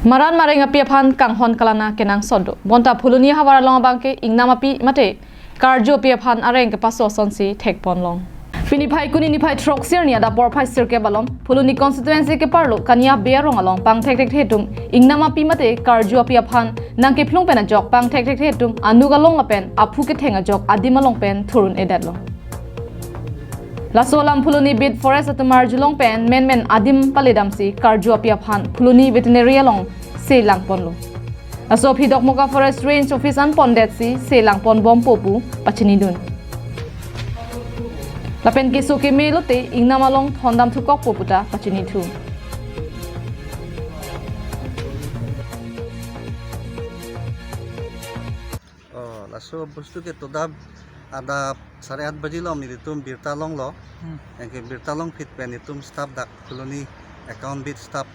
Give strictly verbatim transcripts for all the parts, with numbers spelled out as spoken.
Maran mareng api aphan kanghon kalana kenangsot do. Bonta Phuloni ahavar along abangke ingnam api mate karju api aphan areng kepaso asonsi thekponlong. Pini Phaikuni niphai throksi arni adap porphai sirkep alom Phuloni constituency keparlo Kania Bey arong along pangthekthekthe atum ingnam api mate karju api aphan nangkephlung pen ajok pangthekthekthe atum anuk along lapen aphu ketheng ajok adim along pen thurun-edetlo. Laso alam Phuloni Beat Forest atum arjulong pen menmen adim paledamsi karju api aphan Phuloni Veterinary along selangponlo. Laso aphi Dokmoka Forest Range Office an pondetsi selangponbompo pu pachinidun. Lapen keso keme lote ingnam along thondam thukokpo puta pachinithu. Oh, laso bostu ke todap adap sare aat baji alom nelitum birta longlo. Hmm. Anke birta longphit pen nelitum staff dak Phuloni account beat staff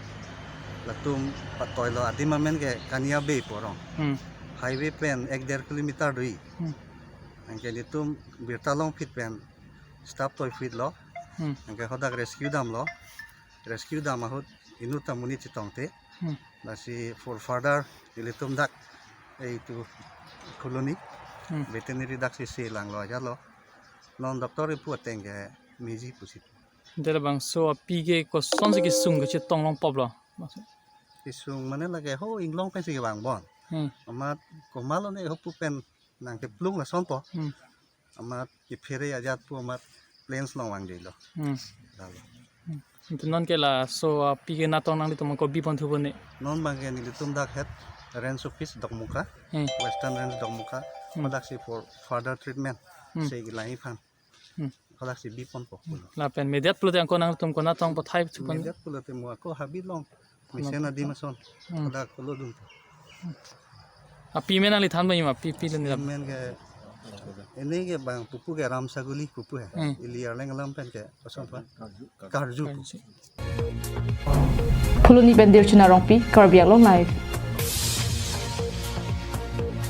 latum patoilo, adim amen ke Kania Bey pu arong. Hmm. Highway pen ek der kilometer do-i. Hmm. Anke nelitum birta longphit pen staff toiphitlo. Hmm. Anke hadak rescue damlo. Rescue dam ahut inut ta monit chetongte. Hmm. Lasi for further ilitum dak eitu Phuloni, hmm, veterinary daksi selanglo ajatlo. Non doctor ipu ateng ke meji pusi. Dera bangso api ke kosonsi kesung kachetong longpoplo? Kesung mane lake ho inglong pensi vangbom. Hmm. Amat komatlo ne ho pu pen nangkeplung lasonpo. Hmm. Amat kephere ajat pu amat plains along vangdetlo. Hmm. Lalo. Hmm. Ante non ke laso api ke natong nanglitum ko biponthu bone? Non abangke nelitum dak head range office Dokmoka, hmm, Western Range Dokmoka, hmm, hadaksi for further treatment, hmm, si kelang aphan. Hmm. Hadaksi biponpo. Lapen mediat pulote angko nangtum konatong pathai chupon? Mediat pulote mo ako habit along mesen adim ason. Hmm. Hadak kolo dun. Api amen nangli than bang ima, api, api lo nila. Amen ke, ini ke bang pupu ke Ram Saguli pupu he. Hmm. Ili arleng alam pen ke kosonpa? Karju. Karju. Phuloni pen Dirchuna Rongpi, Karbi Anglong Live.